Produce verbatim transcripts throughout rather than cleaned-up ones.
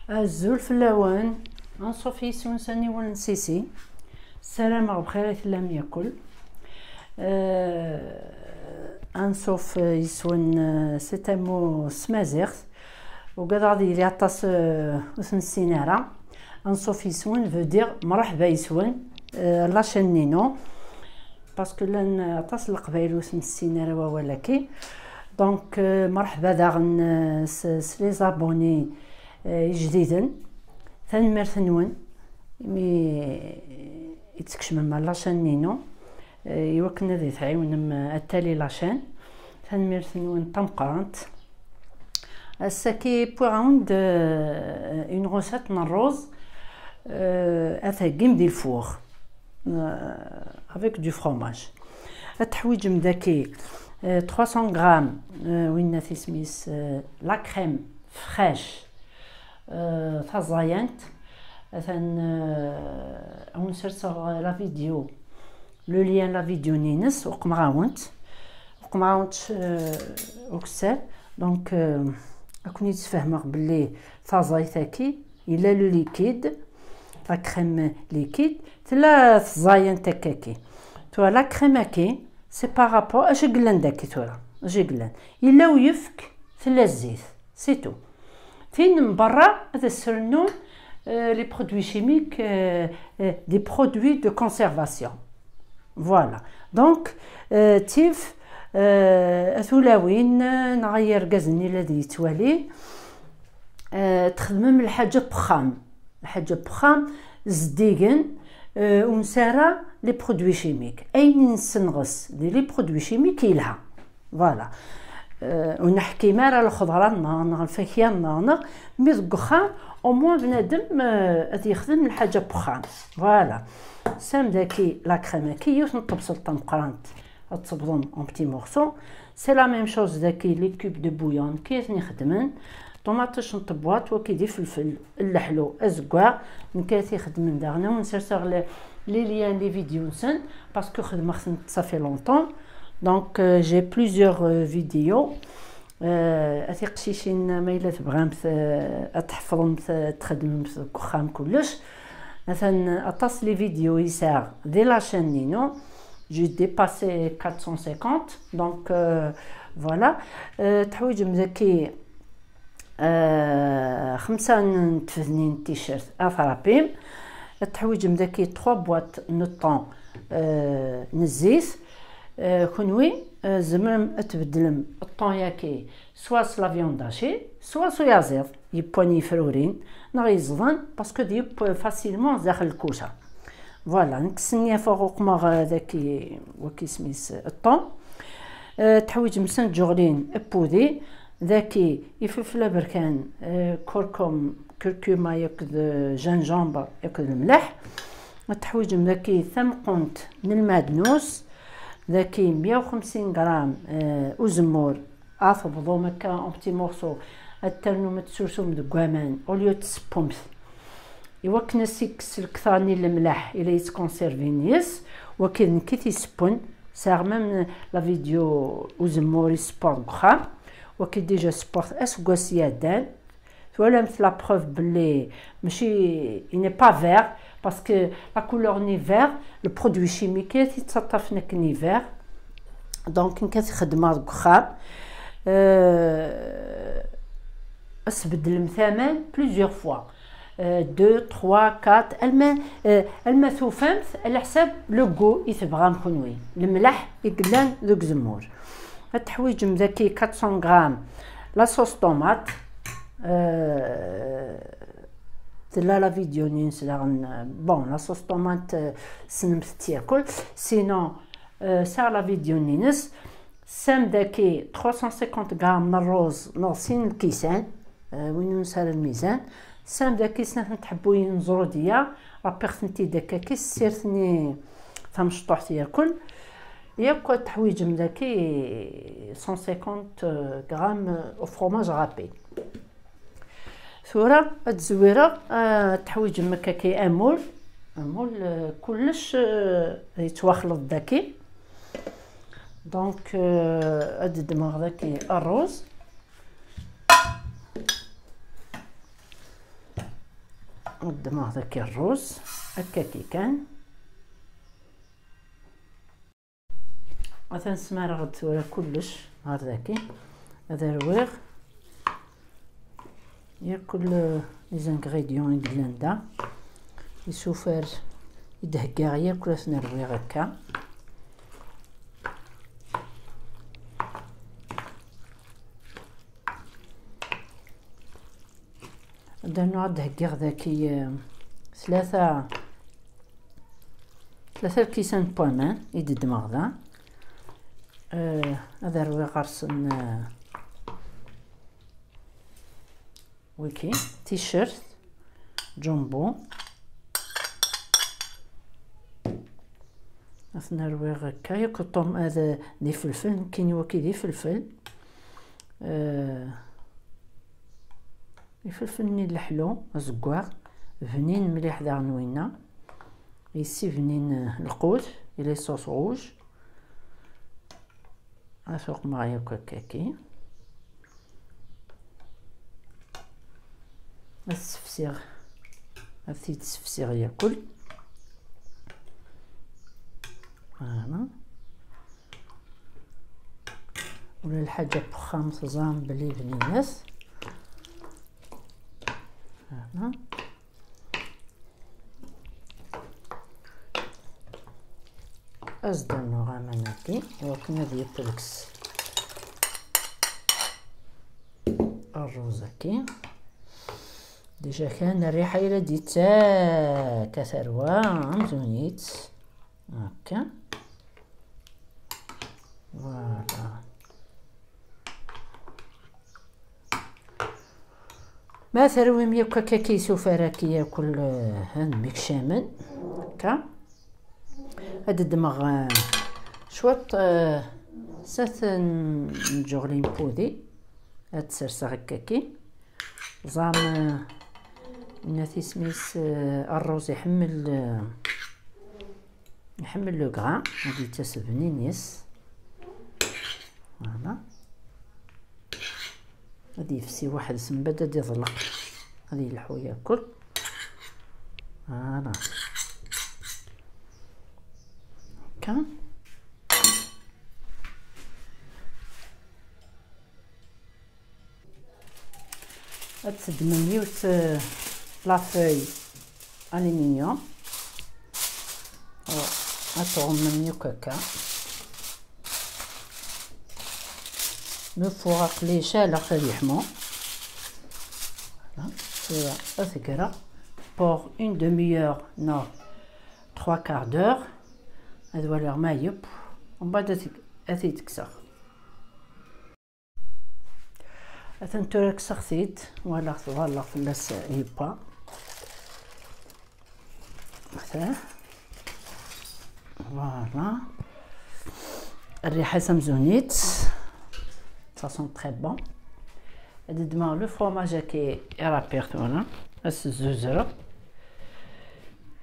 Azul fell-awen. Anṣuf yis-wen s aniwel n Sisi. Ssarameɣ bxir i tellam yakul. Euh, anṣuf yis-wen, euh, c'est un mot s tmaziɣt. Ugadeɣ ad yili aṭas, euh, ur t-nessin ara. Anṣuf yis-wen veut dire mṛeḥba yis-wen, euh, la chaîne-inu. Parce que llan aṭas n Leqbayel ur ten-nessin ara wawal-agi. Donc, euh, mṛeḥba daɣen, euh, s, s les abonnés, euh, ijdiden. Tanemmirt-nwen imi i d-tkecmem ar la chaîne-inu, euh, i wakken ad yi-tɛiwnem, euh, ad tali la chaîne. Tanemmirt-nwen tameqqrant. Ass-agi wwiɣ-awen-d, euh, une recette n rruz, euh, ad t-theggim di lfur, euh, avec du fromage. Ad teḥwiǧem daki, euh, trois cents grammes, euh, winna tisem-is, euh, la crème fraîche, euh, taẓayant. Atan, euh, ad wen-serseɣ la vidéo, le lien la vidéo-nni-ines, uqmeɣ-awen-tt. Uqmeɣ-awen-tt, euh, ukessar. Donc, euh, ad ken-id-sfehmeɣ belli taẓayt-agi, yella le liquide, la crème liquide, tella tẓayant akkagi. Tura la crème-agi, c'est par rapport, acu i yellan daki tura? Acu i yellan? Yella uyefk, tella zzit, c'est tout. Tin n berra ad as-rnun, euh, les produits chimiques, euh, euh, des produits de conservation. Voilà. Donc, euh, tif, euh, a tulawin, euh, neɣ ay argaz-nni la d-yettwali, euh, txedmem lḥaǧa n wexxam. Lḥaǧa n wexxam, zeddigen, euh, ur nesɛi ara les produits chimiques. Ayen i nessenɣes di les produits chimiques yelha. Voilà. Euh, ur neḥkim ara lxeḍra-nneɣ, neɣ lfakya-nneɣ, neɣ mi deg wexxam, au moins bnadem, euh, ad yexdem lḥaǧa n wexxam. Voilà. Sam daki la crème-agi, yiwet n tebṣelt tameqqrant, ad tebḍem en petits morceaux. C'est la même chose daki les cubes de bouillon, nekk i ten-ixedmen. Ṭumaṭic n tebwaṭ, waki d ifelfel, leḥlu, azeggaɣ, nekk i t-ixedmen daɣen. Ad wen-serseɣ le, les liens, les vidéos-nsen, parce que xedmeɣ-tent, ça fait longtemps. Donc, euh, j'ai plusieurs, euh, vidéos. Euh, a tiqcicin, ma yella tebɣamt, euh, ad tḥefḍemt, euh, ad txedmemt deg wexxam kullec. Atan aṭas les vidéos i sɛiɣ di la chaîne-inu. J'ai dépassé quatre cent cinquante. Donc, euh, voilà. Euh, teḥwiǧem daki, euh, xemsa n tfednin n t-shirt atrapim. Ad teḥwiǧem daki trois boîtes n ṭṭon, euh, n zzit. Euh, kunwi, euh, tzemrem ad tbeddlem ṭṭon-yaki soit s la viande hachée, soit s uyaziḍ, yewwan yefrurin, neɣ yeẓḍan, parce que d-yeww facilement daxel lkuca. Voilà, nekk sniafeɣ uqmeɣ, euh, daki, waki isem-is, euh, ṭṭon. Euh, teḥwiǧem snat tǧuɣlin n wudi, daki ifelfel aberkan, euh, kurkum, curcuma, yakk d, euh, gingembre, yakk d lemleḥ. Ad teḥwiǧem daki tameqqunt n lmeɛdnus, daki meyya u xemsin gram, euh, uzemmur, ad tebḍum akka en petits morceaux, ad ternum ad tsursum deg waman, au lieu ad tsewwemt. Iwakken ad s-ikkes lektar-nni n lemleḥ i la yettkonservin yes, waki d nekk i t-isewwen. Sɛiɣ même la vidéo uzemmur i sewweɣ deg uxxam. Waki déjà sewweɣ-t aseggas iɛeddan. Twalamt la preuve belli mačči, il n'est pas vert, parce que la couleur-nni vert, le produit chimique i t-yettaṭṭafen akken i vert. Donc, nekk ad t-xedmeɣ deg uxxam. Euh, ad tbeddlemt aman plusieurs fois. Euh, deux, trois, quatre, alma, euh, alma tufamt, ɛla ḥsab le goût i tebɣam kunwi. Lemleḥ i yellan deg uzemmur. Ad teḥwiǧem daki quatre cents grammes la sauce tomate. Euh, tella la vidéo-nni-ines daɣen. Bon, la sauce tomate, euh, tessnemt-tt yakul. Sinon, euh, sɛiɣ la vidéo-nni-ines. Tesɛam daki trois cent cinquante grammes n rruz neɣ sin lkisan, euh, win ur nesɛi ara lmizan. Tesɛam daki snat n tḥebbuyin n ẓrudiya, ṛebbiɣ-tent-id akka-ki s ssirt-nni tamecṭuḥt yakul. Yakk ad teḥwiǧem daki cent cinquante grammes au fromage râpé. Tura ad zwireɣ, euh, ad teḥwiǧem akka-ki amul. Amul, euh, kullec, euh, yettwaxleḍ daki. Donc, euh, ad ddmeɣ daki rruz. Ddmeɣ daki rruz, akka ki kan. Atan smareɣ-d tura kullec ɣer daki. Ad rwiɣ yakk les ingrédients i yellan da. Isufar i d-heggaɣ yakk ad ten-rwiɣ akka. Ad rnuɣ ad d-heggiɣ daki, eh, tlata, tlata lkisan n waman i d-ddmeɣ da. Eh, ad rwiɣ ɣer-sen, eh, wiki, t-shirt, jumbo. Ad ten-rwiɣ akka, yakk ṭum-, ad, d ifelfel, nekkini waki d ifelfel. Eh, ifelfel-nni n leḥlu, azeggaɣ, bnin mliḥ daɣen winna. Yessibnin, eh, lqut, il est sauce rouge. Ad t-uqmeɣ yakk akkaki. Ad t-ssefsiɣ, ad t-id-ssefsiɣ yakk. Voilà. Ula lḥaǧa n wexxam teẓram belli bninet. Voilà. Ad s-d-rnuɣ aman-agi iwakken ad yeṭṭelks rruz-agi. Déjà kan rriḥa i la d-yettak, a tarwa, amzun-itt. Akka. Voilà. Ma terwim yakk akka, ki isufar-agi yakk, eh, ad mmekcamen. Akka. Ad ddmeɣ, eh, cwiṭ, eh, sat n lǧuɣli n pudi. Ad serseɣ akkaki. Ẓam, eh, nna tismis, eh, rruz iḥemmel, eh, Nḥemmel le gras, ad yettas bnin-is. Voilà. Ad yefsi weḥd-s, mbeɛd ad iḍleq, ad yelḥu yakk. Voilà. Akka. Ad teddmem yiwet, eh, la feuille aluminium. Ad tɣummem yakk akka. Mefuɣ aqli ceɛleɣ ad yeḥmu. Voilà. Tura ad t-greɣ pour une demi-heure neɣ trois quarts d'heure. Ad waliɣ ma yeww, mbeɛd ad t-, ad t-id-kkseɣ. Atan tura kkseɣ-t-id, walaɣ tḍalleɣ fell-as yewwa. Ata. Voilà. Rriḥa-s amzun-itt. Ça sent très bon. Ad ddmeɣ le fromage-agi i rapiɣ tura. Ad s-zzuzreɣ.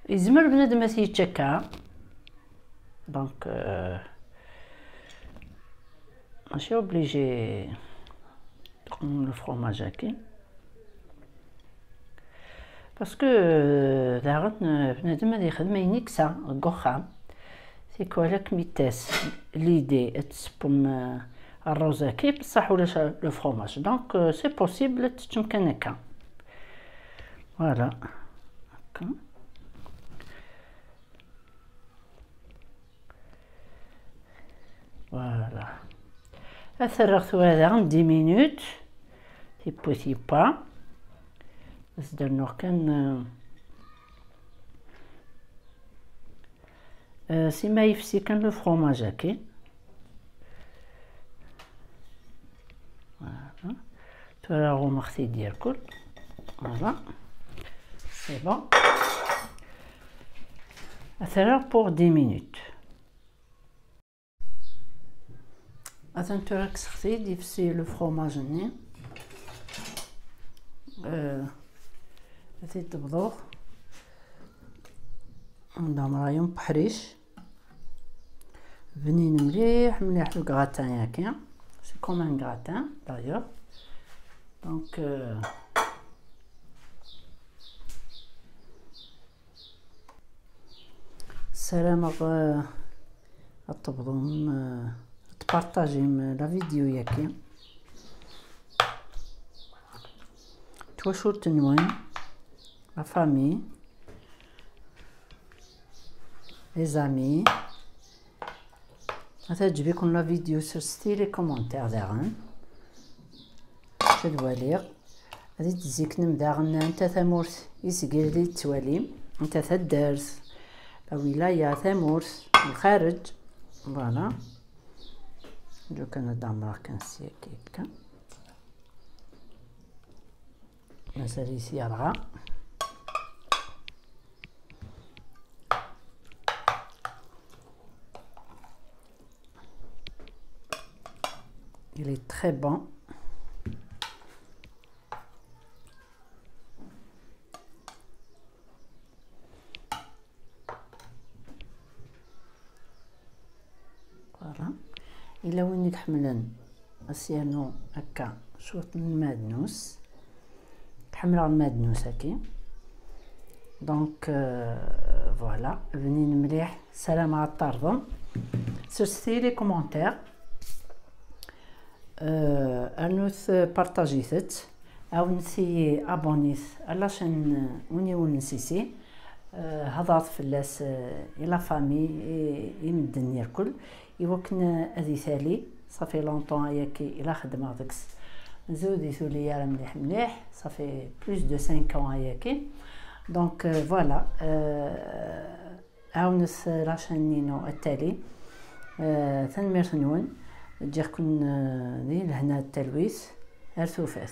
Yezmer bnadem ad t-yečč akka. Donc, euh, mačči obligé teqqnem le fromage-agi. Parce que, euh, daɣen, euh, bnadem ad yexdem ayen i yeksa deg uxxam. Tikwal ad kem-ittas l'idée ad tessewwem, euh, rruz-agi, bessah ulac le fromage. Donc, euh, c'est possible ad teččem kan akka. Voilà. Akka. Voilà. Ad t-rreɣ tura daɣen dix minutes. Tiwwit yewwa. Ad s-d-rnuɣ kan, euh, euh, sima yefsi kan le fromage-agi. Voilà. Tura ɣumeɣ-t-id yerkul. Voilà. C'est bon. Ad t-rreɣ pour dix minutes. Atan tura kkseɣ-t-id, yefsi le fromage-nni. Euh, ad t-id-bḍuɣ. Anda mrayen peḥric. Bnin mliḥ, mliḥ le gratin-agi. C'est comme un gratin, d'ailleurs. Donc, euh, Ssarameɣ, eh, ad tebḍum, eh, ad tpartajim la vidéo-yagi. Twacult-nwen, la famille, les amis. Ma teɛǧeb-iken la vidéo, sserset-iyi les commentaires daɣen. Ad waliɣ. Ad d-tziknem daɣen anta tamurt i seg i d-tettwalim, anta taddart, la wilaya, tamurt, lxareǧ. Voilà. Ǧu kan ad d-ɛemreɣ kan s yakka. Mazal-it yerɣa. Il est très bon. Voilà. Ila win i iḥemmlen ad s-yernu akka cwiṭ n lmadnus. Ḥemmleɣ lmadnus-agi. Donc, euh, voilà, bnin mliḥ. Ssarameɣ ad terḍem. Sserset-iyi les commentaires. Euh, rnut, euh, partajit-t. Ɛawnet-iyi abonnit à la chaîne, euh, Uniwel n Sisi. Euh, hedṛet fell-as, euh, i la famille, i, i medden irkul, i wakken, euh, ad itali. Ça fait longtemps ayaki i la xeddmeɣ deg-s. Mazal ur d-ituli ara mliḥ mliḥ. Ça fait plus de cinq ans ayaki. Donc, euh, voilà. Euh, Ɛawnet la chaîne-inu ad tali. Euh, tanemmirt-nwen. Ǧǧiɣ-ken, euh, di lehna d talwit. Ar tufat.